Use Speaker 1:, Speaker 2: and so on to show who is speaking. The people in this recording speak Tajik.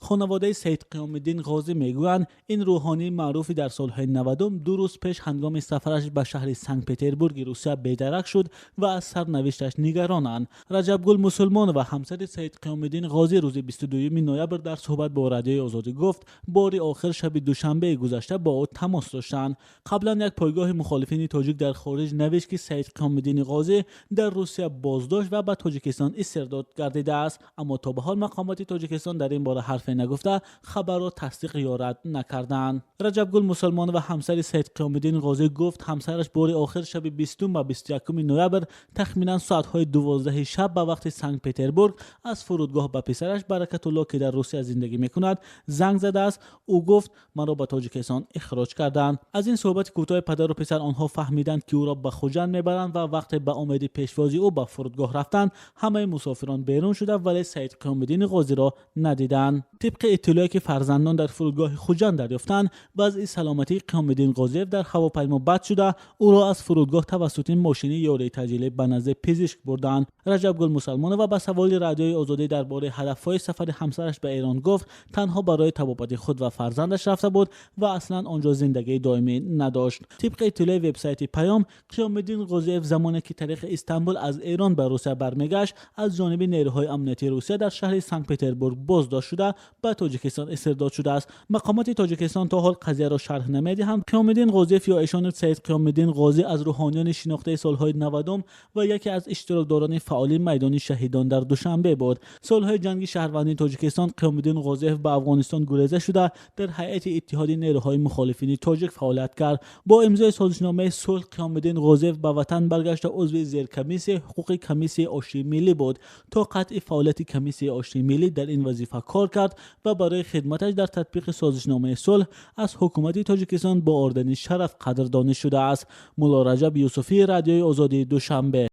Speaker 1: Хонаводаи Саид Қиёмиддин Ғозӣ мегӯянд, ин рӯҳонии маъруф дар солҳои 90 2 рӯз пеш ҳангоми сафараш ба шаҳри Санкт-Петербурги Русия бедарак шуд ва аз сарнавишташ нигаронанд. Раҷабгул Мусулмонова, ҳамсари Саид Қиёмиддин Ғозӣ, рӯзи 22 ноябр дар суҳбат бо Радиои Озодӣ гуфт, бори охир шаби душанбеи гузашта бо ӯ тамос доштанд. Қаблан як пойгоҳи мухолифини тоҷик дар хориҷ навишт, ки Саид Қиёмиддин Ғозӣ дар Русия боздошт ва ба Тоҷикистон истирдод гардидааст, аммо то ба ҳол мақомоти Тоҷикистон дар ин бора ҳарфе нагуфта, хабарро тасдиқ ё рад накардаанд. Раҷабгул Мусулмонова, ҳамсари Саид Қиёмиддин Ғозӣ, гуфт ҳамсараш бори охир шаби 20 ва 21 ноябр тахминан соатҳои 12 шаб ба вақти Санкт-Петербург аз фурудгоҳ ба писараш Баракатулло, ки дар Русия зиндагӣ мекунад, занг задааст. Ӯ гуфт маро ба Тоҷикистон ихроҷ карданд. Аз ин суҳбати кӯтоҳи падару писар онҳо фаҳмиданд, ки ӯро ба Хуҷанд мебаранд ва вақте ба умеди пешвозии ӯ ба фурудгоҳ рафтанд, ҳамаи мусофирон берун шуда, вале Саид Қиёмиддин Ғозиро надиданд. Тибқи иттилое ки фарзандон дар фурудгоҳи Хуҷанд дарёфтанд, вазъи саломатии Қиёмиддин Ғозиев дар ҳавопаймо бад шуда, ӯро аз фурудгоҳ тавассути мошини ёрии таъҷилӣ ба назди пизишк бурданд. Раҷабгул Мусулмонова ба саволи Радиои Озодӣ дар бораи ҳадафҳои сафари ҳамсараш ба Эрон гуфт, танҳо барои табобати худ ва фарзандаш рафта буд ва аслан он ҷо зиндагии доимӣ надошт. Тибқи иттилои вебсайти Паём, Қиёмиддин Ғозиев замоне ки тариқи Истанбул аз Эрон ба Русия бармегашт, аз ҷониби нерӯҳои амниятии Русия дар шаҳри Санкт-Петербург боздошт шуда, ба Тоҷикистон истирдод шудааст. Мақомоти Тоҷикистон то ҳол қазияро шарҳ намедиҳанд. Қиёмиддин Ғозиев ё эшони Саид Қиёмиддин Ғозӣ аз рӯҳониёни шинохтаи солҳои 90 ва яке аз иштирокдорони фаъоли майдони шаҳидон дар Душанбе буд. Солҳои ҷанги шаҳрвандии Тоҷикистон Қиёмиддин Ғозиев ба Афғонистон гуреза шуда, дар ҳайати иттиҳоди нерӯҳои мухолифини тоҷик фаъолият кард. Бо имзои созишномаи сулҳ Қиёмиддин Ғозиев ба ватан баргашта, узви зеркомиссияи ҳуқуқи Комиссияи оштии миллӣ буд. То қатъи фаъолияти Комиссияи оштии миллӣ дар ин вазифа кор кард ва барои хидматаш дар татбиқи созишномаи сулҳ аз ҳукумати Тоҷикистон бо ордени Шараф қадрдонӣ шудааст. Мулло Раҷаб Юсуфӣ, Радиои Озодӣ, Душанбе.